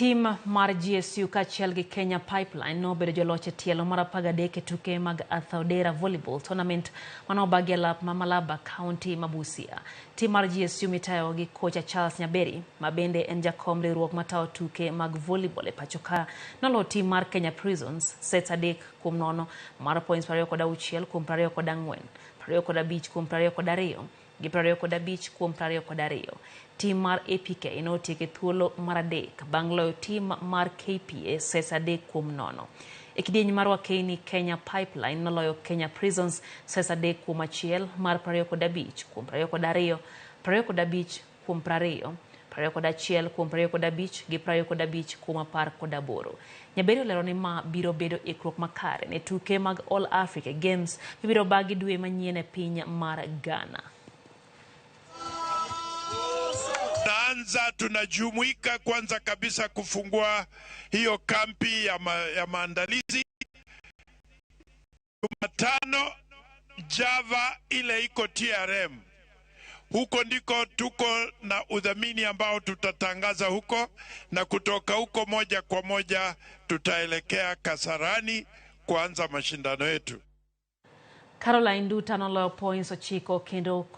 Tim mar GSU kaachiel gi Kenya Pipeline nobedo joloch e tielo mar 13 e tuke mag Arthur Odera Volleyball Tournament manobagi e lap ma Malaba, kaunti ma Busia. Tim mar GSU mitayo gi kocha Charles Nyaberi, ma bende en jakom riwruok matayo tuke mag volleyball e pacho ka, noloyo tim mar Kenya Prisons sets 3-0 mar points 26 kuom 24, 25 kuom 22 gi 25 kuom 22. Tim mar APK notieko e thuolo mar adek bang' loyo tim mar KPA sets 3-0. E kidieny mar wakeini, Kenya Pipeline noloyo Kenya Prisons sets 3-1 mar 25 kuom 22, 25 kuom 20, 21 kuom 25 gi 25 kuom 18. Nyaberi olero ni ma biro bedo ikruok makare ne tuke mag All Africa Games mibiro bagi dwe manyien e piny mar Ghana. Tunaanza, tunajumuika kwanza kabisa kufungua hiyo kampi ya maandalizi Jumatano, Java ile iko TRM. Huko ndiko tuko na udhamini ambao tutatangaza huko, na kutoka huko moja kwa moja tutaelekea Kasarani kuanza mashindano yetu. Caroline Nduta noloyo points 9 kendo konyo